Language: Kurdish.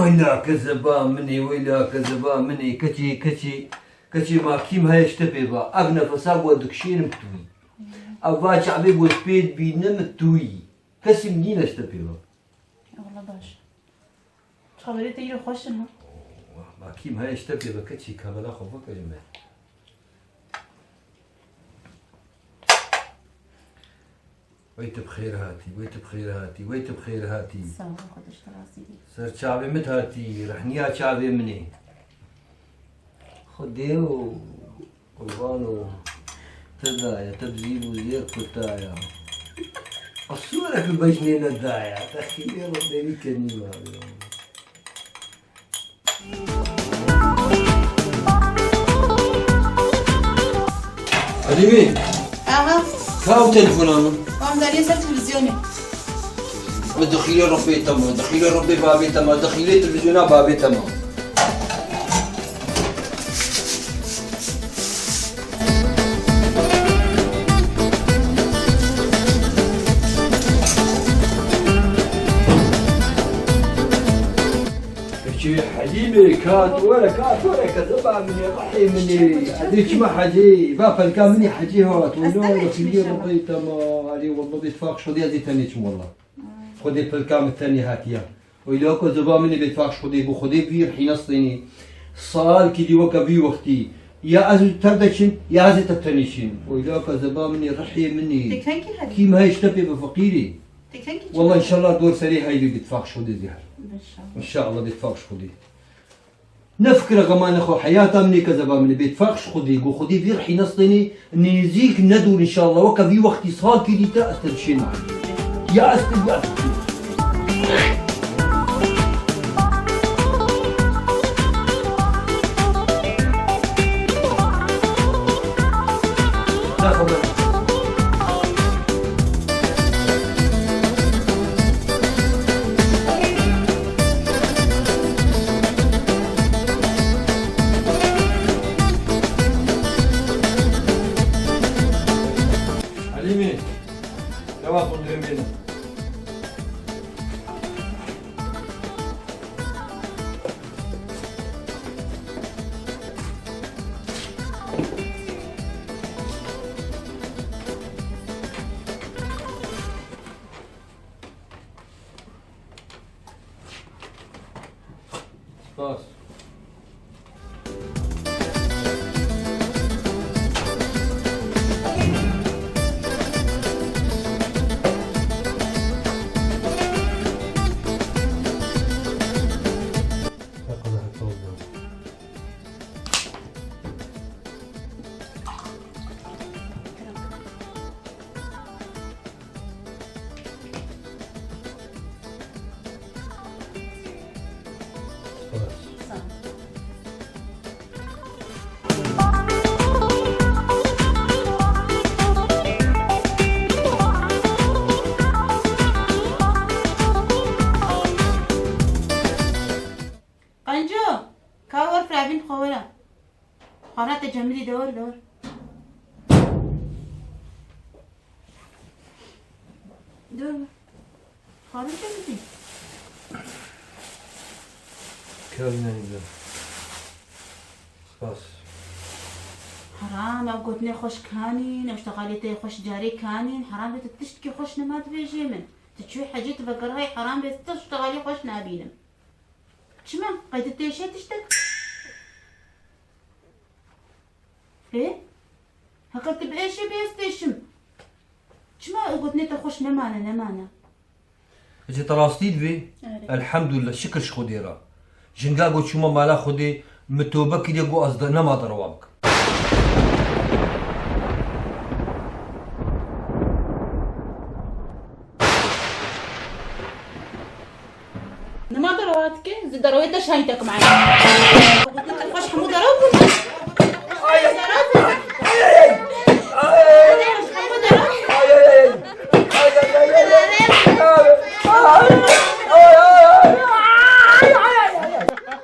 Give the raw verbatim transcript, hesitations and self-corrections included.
Weyla kezeba min ê, weyla kezeba min ê, keçê, keçê, keçê ma kîm heye ji te pê ba. Ev nefesa ku ez dikişînim tu yî. Ev va çavê ku ez pê dibînim tu yî. Kesî min nîne ji te pê ba. Wala baş. Xeberê te îro xweş in ha. Ma kîm heye ji te pê ba keçê kamera xwe veke ji me. Wey tu bi xêr hatî, wey tu bi xêr hatî, wey tu bi xêr hatî. Sağ ol, Xwedê ji te razî bî. Ser çavê min hatî, rehniya çavê min ê. Xwedê û qurbano te daye, te bi zîv û zêr kutaya. Qisûrek bi bejnê nedaya, te xîrê Rebbê wî kenî ma. Elîmî. Aha. Ka ew telefona min? Wan daniye ser televîzyonê. Dixîlê Rebbê te ma, dixîlê Rebbê babê te ma, dixîlê televîzyona babê te ma. Peki Helîmê, ka tu were, ka tu were, kezeba min ê, rihê min ê. Edê çima hecê, va pelka min ê hecê hat. Ez Wala tenê çim Xwedê inşallah. Rebbê te ma, alê wala bêtfaq Xwedê ez ê tenê çim wala. Xwedê pelka min tenê hatiya. Weyla kezeba min ê bêtfaq Xwedê, bi Xwedê vî rihî nestênî. Salkî dî weke vî wextî. Ya ez û te deçin, ya ez ê te tenê çin. Weyla kezeba min ê, rihê min ê. Tê kengî herî? Kîm heye ji te pê bi feqîrî. Tê kengî çi Wala bike? Înşallah dor serê heyvî bêtfaq Xwedê zî her. Înşallah. Înşallah bêtfaq Xwedê. Ne fikira xema ne xwe heyata min ê kezeba min ê bêtfaq ji Xwedê, ku Xwedê vî rihî nestênê, nêzîk ne dûr înşallah, weke vî wextî salkî dî te ez te dişênim. Ya ez te ya Elîmî, dewa xwe dirin bêne. Spas. Spas. Sağ ol. Qenco, ka wer firavîn xwe were. Xwarate cemidî dewr dewr. Dewr. Xwarate cemidî. Kevnenî de. Spas. Heram, ew gotinê xweş kanîn, ew ştexalê te xweş carê kanîn. Heram be tu tiştkî xweş nema dibêjê min. Tu çûyî hecî tu vegerhayî heram be tu tiştexalî xweş nabînim. Çima? Qey tu têşe tiştek? Ê? Heqet tu bi êşê bê ez têşim. Çima ew gotinê te xweş nemane, nemane? Ecê te rastî divê? Erê. Elhemdulillah, şikir ji Xwedê re. Jinga got çûma mala Xwedê, min tobe kiriye, got ez de nema derewa bikim. Nema derewa dike, zî derewê te şahîtek mane. Xweş hemû derew bûn.